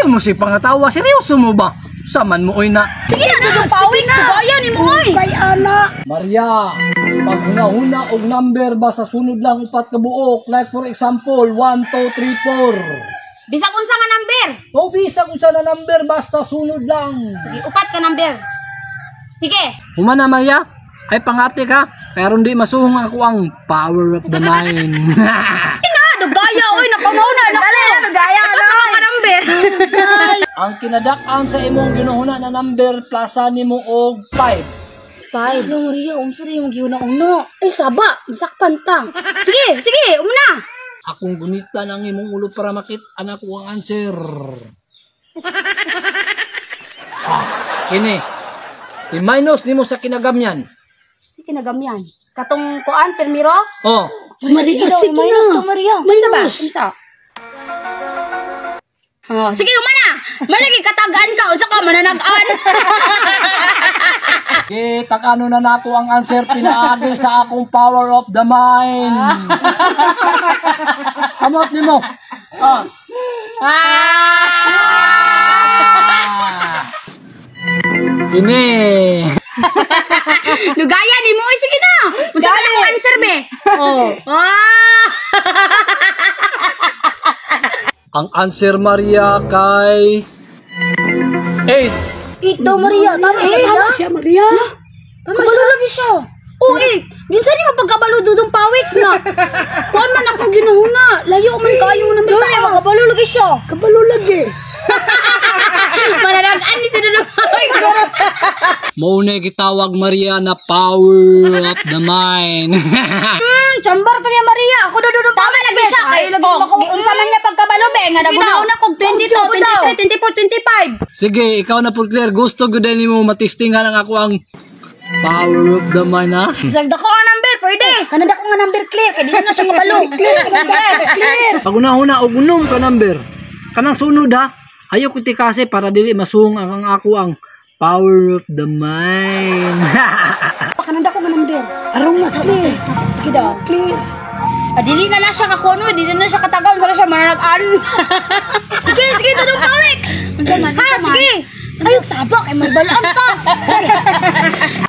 Ayaw mo si pangatawa, seryoso mo ba? Saman mo oy na. Sige na, Dudong Pawik, dugaya ni mo oy. Kay ana. Maria, pag huna-huna og number ba sa sunod lang upat ka buok, like for example, 1, 2, 3, 4. Bisag unsa nga number? O bisag unsa na number, basta sunod lang. Sige, upat ka number. Sige. Humana Maria, ay pangati ka, pero hindi masuhong ako ang power of the mind. Ina, dugaya oy, nakamauna na. Dali na dugaya ano ka number. Ang kinadak-an sa imong ginuhuna na number, plaza nimo og 5. 5. Yung Maria, unsa rin yung gihuna-una? Ay, saba, masakpan ta. Sige, sige, umna. Akong gunitan ang imong ulo para makit-an ako ang answer. Ah, kini. I-minus nimo sa kinagamyan. Sige, kinagamyan. Katong kuan, permiro? Oh, Maria, sige minus na. To, Maria. Minus. Unsa ba? Unsa? Oh, sige, umana. Malagi katagaan ka unsa ka mananag-an. Okay, tag-ano na nako ang answer pinaagi sa akong power of the mind. Kamot nimo. Ah. Ah! Kini. Lugaya di mo, oy, sige na. Unsa ka akong answer be? Oh. Ah! Ang answer Maria kay 8. Ito Maria, tama eh. Tama siya, Maria. Tama siya. Lagi siya. Oh, eh. Ginsa ni nga pagkabalo Dudong Pawix nga. Kuan man akong ginuhuna. Layo man kaayo nang bitaw. Makabalo lagi siya. Kabalo lagi. Mananagan ni si Dudong Pawix. Mao na gitawag Maria na power of the mind. Chambar to niya Maria. Ako na Dudong Pawix. Tama lagi siya. Kay oh, giunsa man niya pagkabalo be nga naghuna kog 22, 23, 24, 25. Sige, ikaw na po Claire. Gusto gud nimo matistingan ang ako ang power of the mind ha. Bisag dako ang number, pwede. Kanang dako nga number clear kay dili na siya kabalo. Clear, clear, clear. Pag-una-una og unom ka number. Kanang sunod ha. Ayaw ko tikase para dili masuhong ang ako ang power of the mind. Kanang dako nga number. Tarong na, clear. Sige daw. Clear. Ah, dili na na siya kakuno, dili na siya katagaw, wala siya mananag-an. Sige, sige, Dudong Pawix. Unsa man, ha, sige. Ayok saba kay magbalaan ta.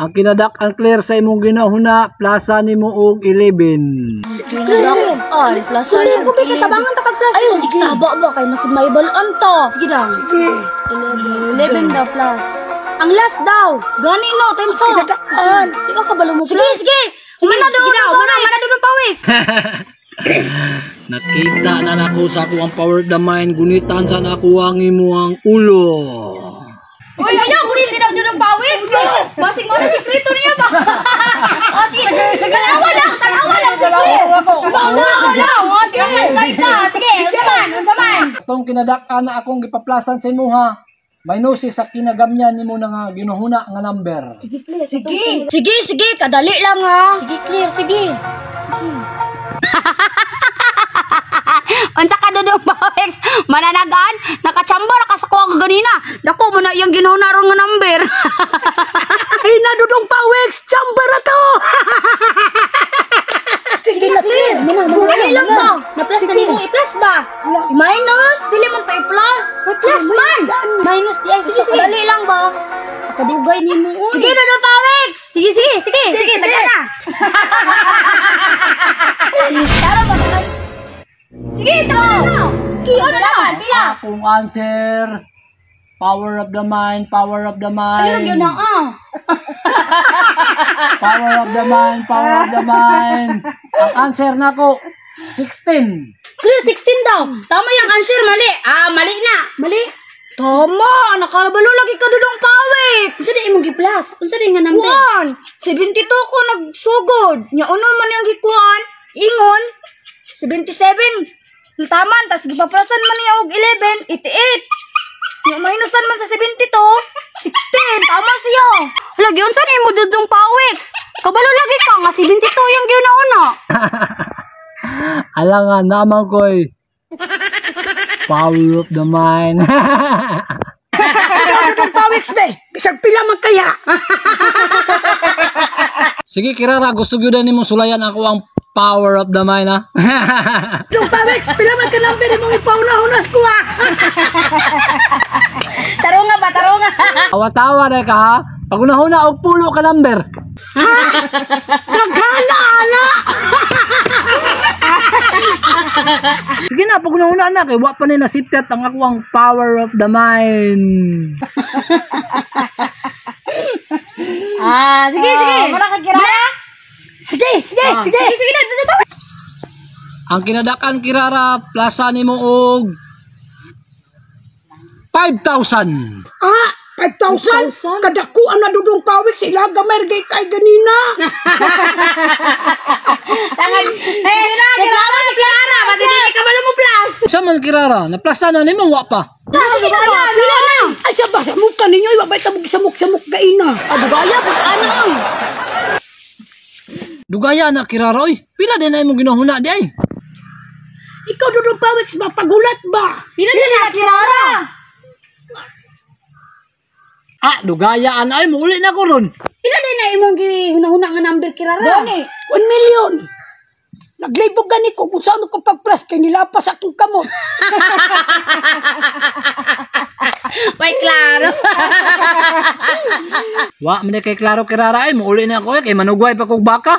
Ang kinadak-an Claire sa imong ginahuna, plaza nimo og 11. Oh, plus Hindi ko bi katabangan ta kag plus. Ayok saba ba kay mas may balaan ta. Sige daw. Sige. 11 daw plus. Ang last daw. Gani no, times sa. Kinadak-an. Di ka kabalo mo. Sige, sige. Mana daw, sige daw. Mana, mana Dudong Pawix. Nakita na nako sa ako ang power of the mind, gunitan sa nako ang imuang ulo. Uy, ayaw, gunit daw Dudong Pawix. Basig mo na sikreto niya ba? O, sige. Sige, tanawa lang, tanawa lang. Sige. Wala, wala. O, sige, ka. Sige, unsa man, unsa man. Atong kinadak-an na akong gipaplasan sa imuha, minusi sa kinagamyan nimo na nga ginuhuna nga number. Sige. Sige, sige, kadali lang ha. Sige, clear, sige. Unsa ka Dudong Pawix? Mananagan, nakachamba ra ka sa kuha ganina. Dako mo na iyang ginuhuna ron nga number. Ay na, Dudong Pawix. Chambar na to. Sige na, clear. Dali lang ba? Na-plus na nimo, i-plus ba? Minus, dili man to i-plus. I-plus man. Minus di ay sige, sige. Dali lang ba? Kadugay nimo oy. Sige Dudong Pawix. Sige, sige, sige, sige, taga na. Tara ba? Sige, taga na. Sige, ano na? Pila? Akong answer, power of the mind, power of the mind. Ayun, yun na ah. Power of the mind, power of the mind. Ang answer nako, 16. Clear, 16 daw. Tama yung answer, mali. Ah, mali na. Mali. Tama, nakabalo lagi ka Dudong Pawik. Unsa di imong gi-plus? Unsa di nga number? 1. 72 ko nagsugod. Nya uno man yung gikuan. Ingon 77. Taman tas gipaplasan man niya og 11, 88. Nya minusan man sa 72, 16. Tama siya. Lagi unsa ni imo Dudong Pawik? Kabalo lagi ka nga 72 yung giuna-una. Alangan naman koy. Power of the mind. Dudong Pawix be. Bisag pila man kaya. Sige Kirara, gusto gyud nimo sulayan ako ang power of the mind ha. Dudong Pawix, pila man ka number imong ipauna-hunas ko ha. Tawa-tawa na ka ha. Pagunahuna og pulo ka number. Daghana ana. Sige na, pagunahuna na kay wa pa ni nasipyat ang ako ang power of the mind. Ah, sige, sige. Wala ka Kirara? Sige, sige, sige. Sige, sige na, dito ba? Ang kinadakan Kirara, plaza nimo og 5,000. Ah, 5,000? Kadako ang nadudong pawik sila gamay kay kay ganina. Tangan. Eh, Kirara, Kirara, pati dili ka ba mo plus? Sa man Kirara, naplaza na nimo wa pa. Sige na, pila na. Ay sa ba sa mukha ninyo iba ba tabog samok-samok gaina. Abugaya, pag ano oy. Dugaya na Kirara oy. Pila din na imong ginahuna di ay. Ikaw dudong pawik ba pagulat ba? Pila na Kirara? Ah, dugayaan ay muuli na ko ron. Pila din na imong gihuna-huna nga number Kirara? Gani, 1 million. Naglibog gani ko kung saan ko pagplas kay nilapas akong kamot. Way klaro. Wa man kay klaro Kirara ay muuli na ko ay kay manugway pa kog baka.